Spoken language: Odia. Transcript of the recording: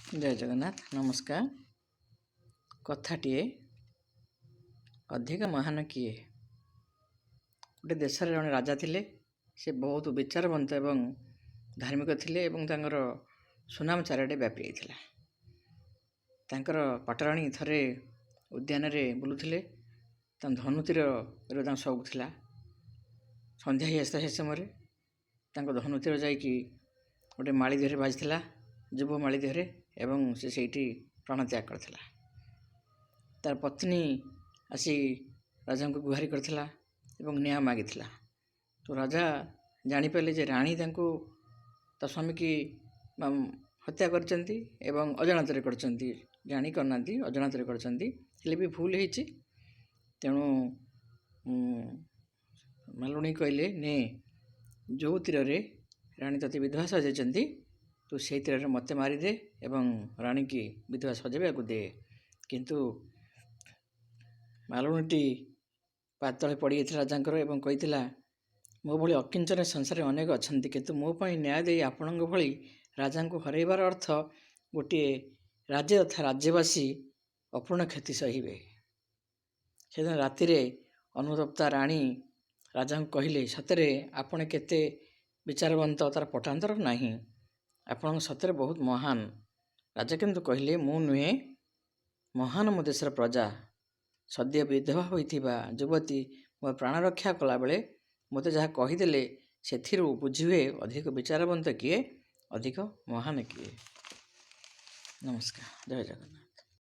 ଜୟ ଜଗନ୍ନାଥ, ନମସ୍କାର। କଥାଟିଏ, ଅଧିକ ମହାନ କିଏ? ଗୋଟେ ଦେଶରେ ଜଣେ ରାଜା ଥିଲେ। ସେ ବହୁତ ବିଚାରବନ୍ତ ଏବଂ ଧାର୍ମିକ ଥିଲେ ଏବଂ ତାଙ୍କର ସୁନାମ ଚାରିଆଡ଼େ ବ୍ୟାପି ଯାଇଥିଲା। ତାଙ୍କର ପାଟରାଣୀ ଥରେ ଉଦ୍ୟାନରେ ବୁଲୁଥିଲେ। ତାଙ୍କ ଧନୁତୀର ତାଙ୍କ ସଉକ ଥିଲା। ସନ୍ଧ୍ୟା ହେଇ ଆସିଥିଲା। ସେ ସମୟରେ ତାଙ୍କ ଧନୁତୀର ଯାଇକି ଗୋଟେ ମାଳି ଦେହରେ ବାଜିଥିଲା, ଯୁବ ମାଳି ଦେହରେ, ଏବଂ ସେ ସେଇଠି ପ୍ରାଣତ୍ୟାଗ କରିଥିଲା। ତାର ପତ୍ନୀ ଆସି ରାଜାଙ୍କୁ ଗୁହାରି କରିଥିଲା ଏବଂ ନ୍ୟାୟ ମାଗିଥିଲା। ତ ରାଜା ଜାଣିପାରିଲେ ଯେ ରାଣୀ ତାଙ୍କୁ, ତା ସ୍ୱାମୀକି ହତ୍ୟା କରିଛନ୍ତି ଏବଂ ଅଜାଣତରେ କରିଛନ୍ତି, ଜାଣି କରିନାହାନ୍ତି, ଅଜାଣତରେ କରିଛନ୍ତି, ହେଲେ ବି ଭୁଲ ହେଇଛି। ତେଣୁ ମାଲୁଣୀ କହିଲେ, ନେ, ଯେଉଁ ତୀରରେ ରାଣୀ ତୋତେ ବିଧବା ସଜାଇଛନ୍ତି, ତୁ ସେଇ ତୀରରେ ମୋତେ ମାରିଦେ ଏବଂ ରାଣୀକି ବିଧବା ସଜାଇବାକୁ ଦେ। କିନ୍ତୁ ମାଲୁଣୀଟି ପାତଳେ ପଡ଼ିଯାଇଥିଲା ରାଜାଙ୍କର ଏବଂ କହିଥିଲା, ମୋ ଭଳି ଅକିଞ୍ଚନ ସଂସାରରେ ଅନେକ ଅଛନ୍ତି, କିନ୍ତୁ ମୋ ପାଇଁ ନ୍ୟାୟ ଦେଇ ଆପଣଙ୍କ ଭଳି ରାଜାଙ୍କୁ ହରାଇବାର ଅର୍ଥ ଗୋଟିଏ ରାଜ୍ୟ ତଥା ରାଜ୍ୟବାସୀ ଅପୂର୍ଣ୍ଣ କ୍ଷତି ସହିବେ। ସେଦିନ ରାତିରେ ଅନୁତପ୍ତା ରାଣୀ ରାଜାଙ୍କୁ କହିଲେ, ସତରେ ଆପଣ କେତେ ବିଚାରବନ୍ତ, ତାର ପଟାନ୍ତର ନାହିଁ। ଆପଣଙ୍କ ସତରେ ବହୁତ ମହାନ। ରାଜା କିନ୍ତୁ କହିଲେ, ମୁଁ ନୁହେଁ ମହାନ, ମୋ ଦେଶର ପ୍ରଜା। ସଦ୍ୟ ବିଧବା ହୋଇଥିବା ଯୁବତୀ ମୋ ପ୍ରାଣ ରକ୍ଷା କଲାବେଳେ ମୋତେ ଯାହା କହିଦେଲେ, ସେଥିରୁ ବୁଝିହୁଏ ଅଧିକ ବିଚାରବନ୍ତ କିଏ, ଅଧିକ ମହାନ କିଏ। ନମସ୍କାର, ଜୟ ଜଗନ୍ନାଥ।